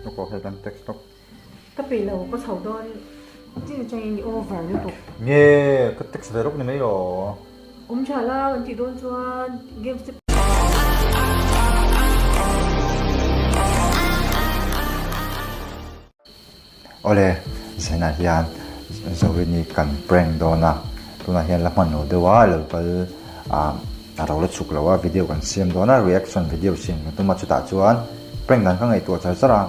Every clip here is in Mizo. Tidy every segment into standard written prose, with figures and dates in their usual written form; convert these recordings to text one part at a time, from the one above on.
Lawk aw hei kan text lawk. Ka peih lo ka chho dawn chin atangin i over lutuk. Nge ka text ve lawk ni mai aw. Awm tha la kan tih dawn chuan games te. Awle Zainah hian Zorini kan prank dawn a tunah hian la hman lo deuh a lo kal ah a ro la chhuk lo a video kan siam dawn a reaction video siam kan tum a chutah chuan prank dan ka ngaihtuah char char a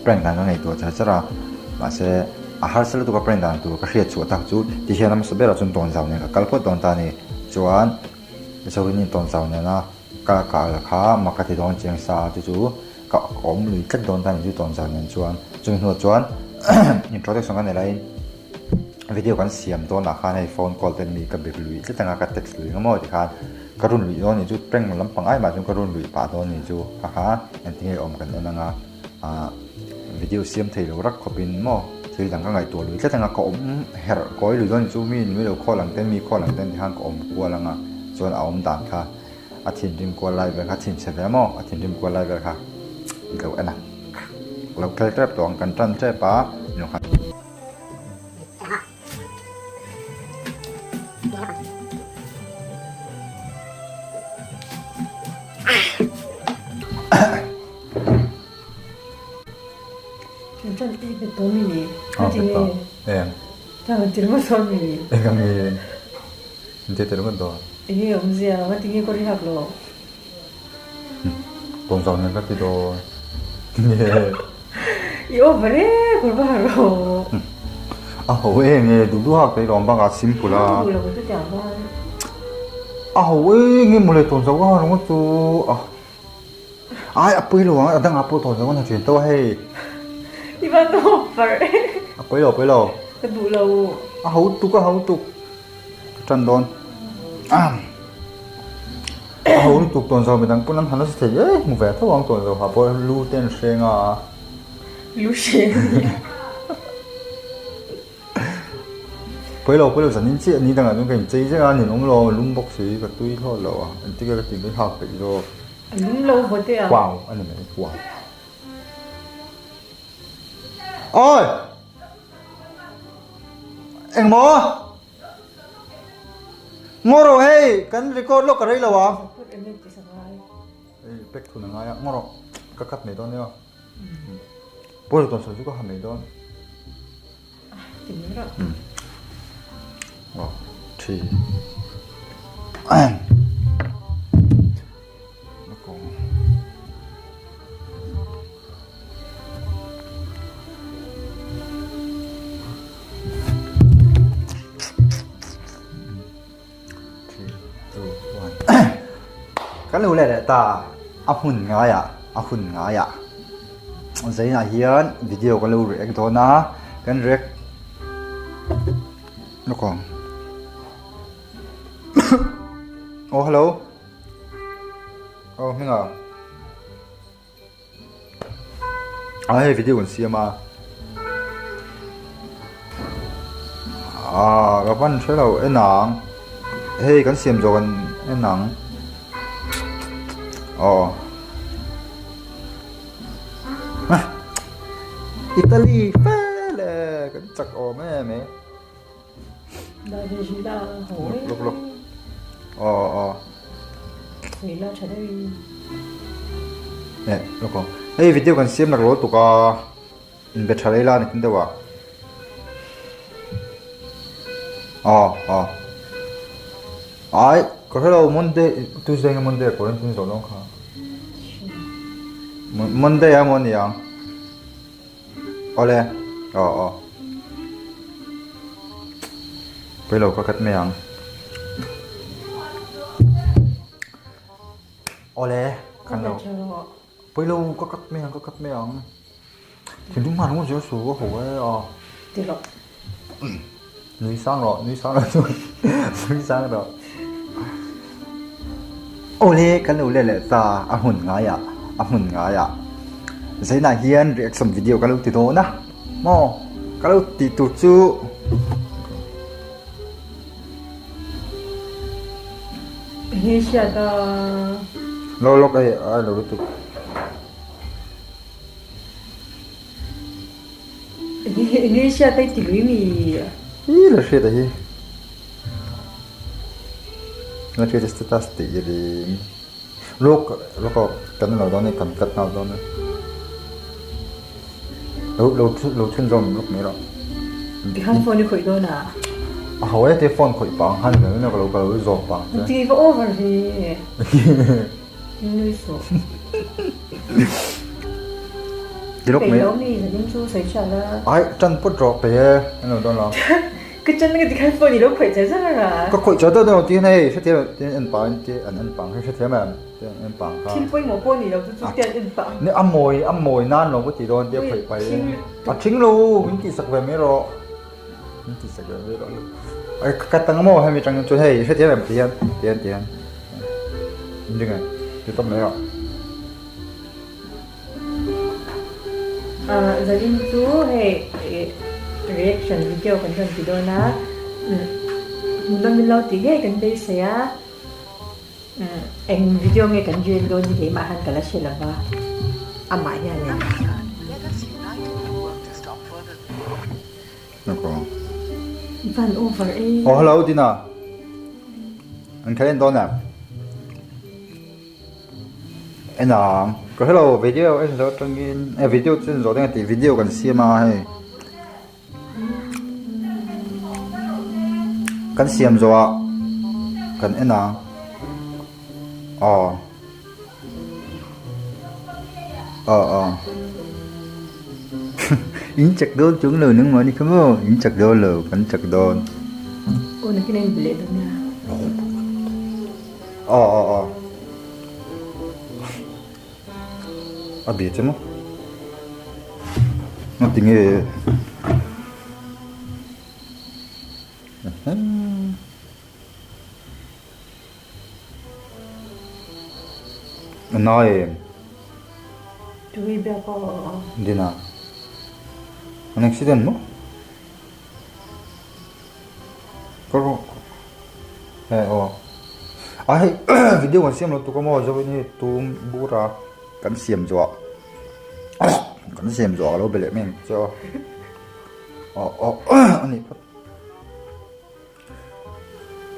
prank dan ka ngaihtuah char char a mahse a harsa lutuk a prank dan tur ka hriat chhuah tak chu ti hian a hmasa berah chuan tawnzau nen ka kal phawt dawn ta a ni chuan Zorini tawnzau nena ka kal kha mak ka ti dawn chiang sa a chu chu ka awm lui tlat dawn ta a ni chu tawnzau nen chuan chumi hnuah chuan introduction ka nei laiin video kan siam dawn ah khan hei phone call te mi ka be lui tlat anga ka text lui anga maw tikhan ka run luih dawn anih chu prank lampang ai mah chuan ka run luih pah dawn anih chu kha kha engtin nge awm kan en anga ah video siam thei lo rak khawp in maw thil dang ka ngaihtuah lui tlat anga ka awm herh kawi lui dawn anih chu mi in mi lo khawl ang ten mi khawl ang ten tikhan ka awm kual anga chuan a awm dan kha a thinrim kual lai vel kha thinchhe ve maw a thinrim kual lai vel kha lo en a lo khel tep tawh ang kan tan tep a. A ho em nge duh duh hak thei lawm bak a simple a a ho em nge mawle tawn zo a rawng chu a ai a pawi lo ang a dangah pawh tawn zo a na thin tawh a hei a pawi lo a pawi lo a ho tuk a ho tuk ka tan dawn a ho lutuk tawn zo midang pawn an han nasa thei e hmu ve tho ang tawn zo ha pawh lu te an hreng a. Lu hreng Pawi lo pawi lo zanin chiah ni dangah chuan ka inchei zek a ninawm lo a lum bawk si ka tui hlawt lo a engtik a ka tih mai hak peih zawk. A lum lo vaw teh a. Wow a ni mai wow. Awi! Engmaw? Ngaw rawh hei kan record lawk ka rei lo ang. Hei pack thun a ngai a ngaw rawh ka cut mai dawn nia. Pawi lo tawn sawi chu ka ha mai dawn. Aw thi. Kan lo leh leh ta a hmun ngaiah a hun ngaiah zainah hian video kan lo react dawn a kan react lawk ang aw hello aw hming ah. A hei video kan siam a ah ka van hre lo en ang hei kan siam zawh kan en ang aw Italy fel e kan chak awm em e lawk lawk aw aw eh lawk aw hei video kan siam lak lo tuk a inbe tha rei la ni tin deuh ah aw aw ai ka hre lo monday tuesday nge monday quarantine zawh dawn kha monday a maw niang. Awle aw aw Pawilo ka cut mai ang Awle kan lo Pawilo ka cut mai ang ka cut mai ang Thinlung hman ngawt zel su a ho e a Nui sang rawh nui sang rawh chu nui sang rawh Awle kan lo let leh ta a hmun ngaiah a hmun ngaiah Zainah hian reaction video ka lo ti dawn a maw ka lo tih tur chu Enge hriat a Lawk lawk hei a lo lutuk. Enge hriat a i ti lui mi? Ih la hriat a hi. La hriat a status tih i ring. Lawk lawk aw kan lo dawn e kan cut nghal dawn e. Lo lo lo chhunzawm lawk mai rawh. Tikhan phone i khawih dawn a? A ho e te phone khawih pah ang khan ni lo ka lo ka lo zawm pah ang che. Ti va over ve. Nui suh. Ti lawk mai. Peih lo mi zanin chu sawi hriat a. Ai tan pawt rawh peih e an lo dawn lo. Ka chan ka tikhan phone i lo khawih char char a. Ka khawih char deuh deuh ti hei hrethiam em ti en pang ti an en pang hei hrethiam em ti an en pang kha. Thil pawimawh pawh ni lo chu chu ti an en pang. Ni a mawi a mawi nan lo ka ti dawn tia khawih pai in. A thing lo min tih sak ve mai rawh. Min tih sak ve mai rawh. Ai ka tang maw hemi tang chuan hei hrethiam em ti hian ti hian ti hian. Inring e ti tawp mai rawh. Zanin chu hei reaction video kan rawn ti dawn a, hmuhnawm min lo ti ngei kan beisei a, eng video nge kan react dawn hi keimah han ka la hre lo va, amah hianin. Van over e. Aw hello Dina, an kha en dawn em? En ang ka hrelo video en zawh atangin eh video chu en zawh daih a tih video kan siam a hei kan siam zawh ah kan en ang aw aw aw in chak dawn chung lo nang mahni kha maw in chak dawn lo kan chak dawn. Aw nakin a inbe leh dawn nia. Aw aw aw A bia che maw? Nga ti nge? A nai em? Tui bia pawh. Dina. An accident maw? Ka rawh he aw a hei video kan siam lo tuk a maw zo in hei tum bur a kan siam zawh ah kan siam zawh a lo be leh mai ang che aw aw aw a nih phawt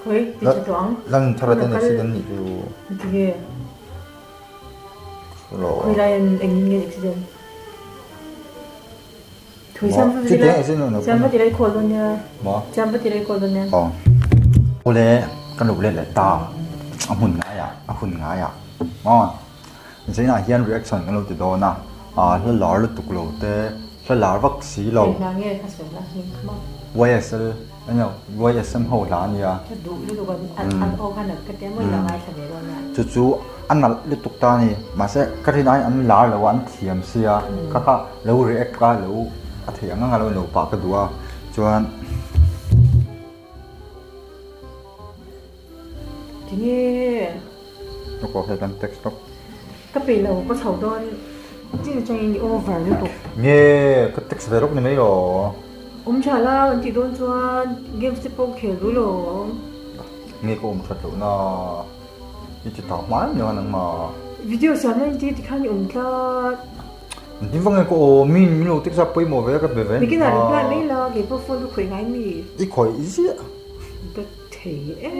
Khawi ti tha tawh ang lan thar a ten accident nih chu Tinge Khawi lai an engin nge accident Awle ka lo let leh ta a hmun ngaiah a hun ngaiah maw zainah hian reaction kan lo ti dawn a ah hla lar lutuk lo te hla lar vak si lo YSL eng YSM ho hla a nia chu chu a nalh lutuk ta a ni mahse ka rin aiin an lar lo a an thiam sia kha kha lo react a lo a theih ang ang a lo lo pah ka duh a chuan Tinge Ka pawh hei kan text lawk. Ka peih lo ka chho dawn chin atangin i over lutuk. Nge ka text ve lawk ni mai lo. Awm tha la an tih dawn chuan games te pawh khel duh lo. Nge ka awm that loh na i ti tak hmai mai ang nangmah. Video siam na inti tikhan i awm tlat. Engtin vak nge ka awm min min lo text a pawimawh ve a ka be ve a ni Nikin ah reply mai la kei pawh phone ka khawih ngai mi. I khawih ziah. Ka thei e.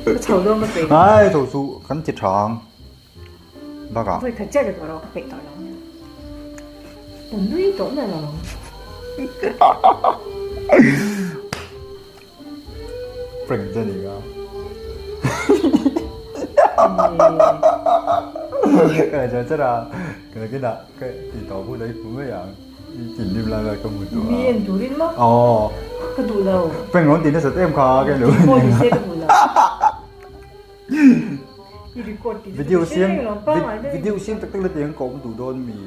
Ka chho dawn ka peih. Ai chho chu kan ti tha ang. Bakah. Vawi khat chiah ka rawh ka peih tawh lo. Ka nui tawh mai lo. Prank che ni ka. Ka la char a, ka la kina ka ti tawh pawh dai fu mai ang. I thinrim lai lai ka hmu duh a. Mi en turin maw? Aw. Ka duh lo. Prank rawn ti nasa em kha ka lo. Ti pawh ni se ka duh lo. I record ti Video siam video siam tak tak la ti ang ka awm duh dawn mi.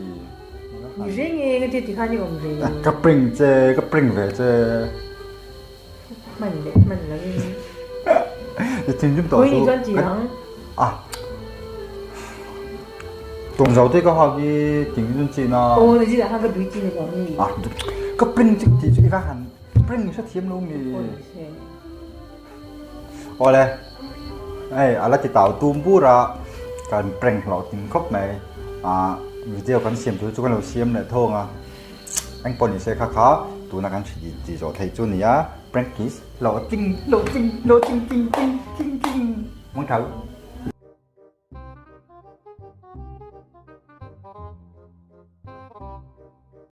Ni reng e nga ti ti khan i awm ve. Ka prank che, ka prank ve che. Hman leh hman lo in. I thinrim tawh chu. Khawi ni chuan ti ang. Ah. Tawng zau te ka hak i ting chun chi na. Aw na zin ah khan ka dui chi ni lo mi. Ah ka prank che ti chu i va han prank i hrethiam lo mi. Awle hei a la ti tau tum bur a kan prank hlawh ting khawp mai ah video kan siam tur chu kan lo siam leh thawng a. Engpawh ni se kha kha tuna kan hri tih zawh theih chu nia prank kiss hlawhtling hlawhtling hlawhtling tling tling tling tling mangtha u.